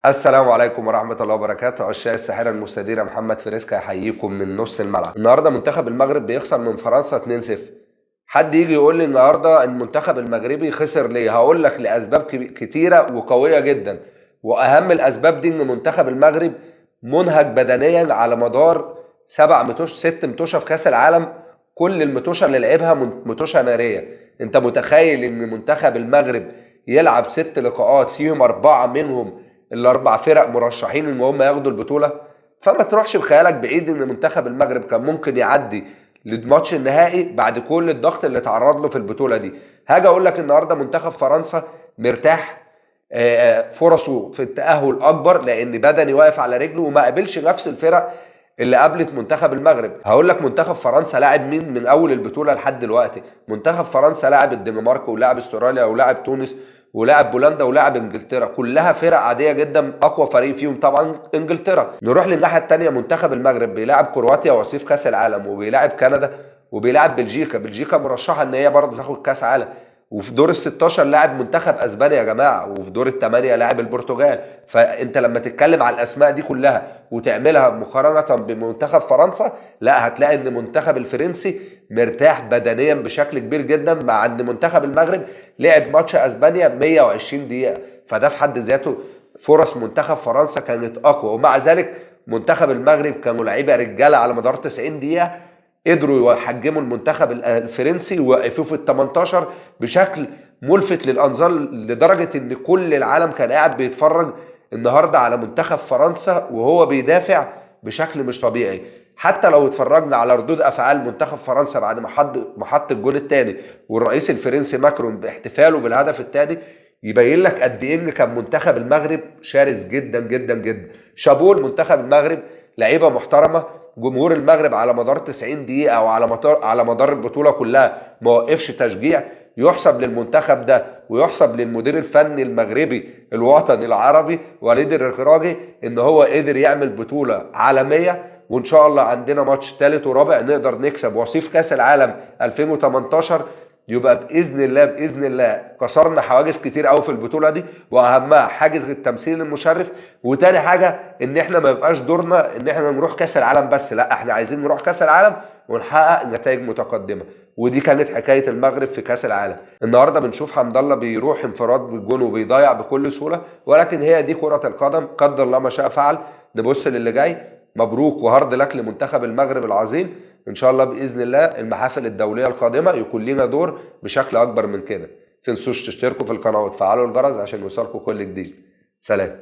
السلام عليكم ورحمة الله وبركاته. عشاق الساحرة المستديرة، محمد فريسكا يحييكم من نص الملعب. النهارده منتخب المغرب بيخسر من فرنسا 2-0. حد يجي يقول لي النهارده المنتخب المغربي خسر ليه؟ هقول لك لأسباب كتيرة وقوية جدا، وأهم الأسباب دي إن منتخب المغرب منهك بدنيا على مدار 7 متوش 6 متوشة في كأس العالم. كل المتوشة اللي لعبها متوشة نارية. أنت متخيل إن منتخب المغرب يلعب 6 لقاءات فيهم 4 منهم الاربع فرق مرشحين ان هم ياخدوا البطولة؟ فما تروحش بخيالك بعيد ان منتخب المغرب كان ممكن يعدي للماتش النهائي بعد كل الضغط اللي اتعرض له في البطولة دي. هاجي اقول لك النهارده منتخب فرنسا مرتاح، فرصة في التاهل اكبر لان بدني واقف على رجله وما قابلش نفس الفرق اللي قابلت منتخب المغرب. هقول لك منتخب فرنسا لاعب مين من اول البطولة لحد دلوقتي. منتخب فرنسا لاعب الدنمارك ولاعب استراليا ولاعب تونس ولاعب بولندا ولاعب انجلترا، كلها فرق عادية جدا، اقوى فريق فيهم طبعا انجلترا. نروح للناحيه الثانية، منتخب المغرب بيلاعب كرواتيا وصيف كاس العالم، وبيلاعب كندا، وبيلاعب بلجيكا. بلجيكا مرشحة ان هي برضه تاخد كاس عالم. وفي دور ال 16 لاعب منتخب اسبانيا يا جماعة، وفي دور الثمانية لاعب البرتغال. فانت لما تتكلم على الاسماء دي كلها وتعملها مقارنة بمنتخب فرنسا، لا هتلاقي ان منتخب الفرنسي مرتاح بدنيا بشكل كبير جدا، مع ان منتخب المغرب لعب ماتش اسبانيا 120 دقيقة، فده في حد ذاته فرص منتخب فرنسا كانت اقوى. ومع ذلك منتخب المغرب كانوا لعيبة رجاله على مدار 90 دقيقة، قدروا يحجموا المنتخب الفرنسي ويوقفوه في ال 18 بشكل ملفت للانظار، لدرجة ان كل العالم كان قاعد بيتفرج النهارده على منتخب فرنسا وهو بيدافع بشكل مش طبيعي. حتى لو اتفرجنا على ردود افعال منتخب فرنسا بعد ما حط الجول الثاني والرئيس الفرنسي ماكرون باحتفاله بالهدف الثاني، يبين لك قد ايه ان كان منتخب المغرب شرس جدا جدا جدا. شابوه لمنتخب المغرب، لعيبة محترمه. جمهور المغرب على مدار 90 دقيقة او على مدار البطولة كلها ما وقفش تشجيع. يحسب للمنتخب ده ويحسب للمدير الفني المغربي الوطني العربي وليد الركراكي ان هو قدر يعمل بطوله عالمية. وان شاء الله عندنا ماتش ثالث ورابع نقدر نكسب وصيف كاس العالم 2018. يبقى باذن الله باذن الله كسرنا حواجز كتير قوي في البطولة دي، واهمها حاجز التمثيل المشرف. وتاني حاجة ان احنا ما يبقاش دورنا ان احنا نروح كاس العالم بس، لا احنا عايزين نروح كاس العالم ونحقق نتائج متقدمة. ودي كانت حكاية المغرب في كاس العالم. النهارده بنشوف حمد الله بيروح انفراد بالجون وبيضيع بكل سهولة، ولكن هي دي كره القدم، قدر الله ما شاء فعل. نبص للي جاي. مبروك و hard luck لمنتخب المغرب العظيم. ان شاء الله باذن الله المحافل الدولية القادمة يكون لنا دور بشكل اكبر من كده. تنسوش تشتركوا في القناة وتفعلوا الجرس عشان يوصلكم كل جديد. سلام.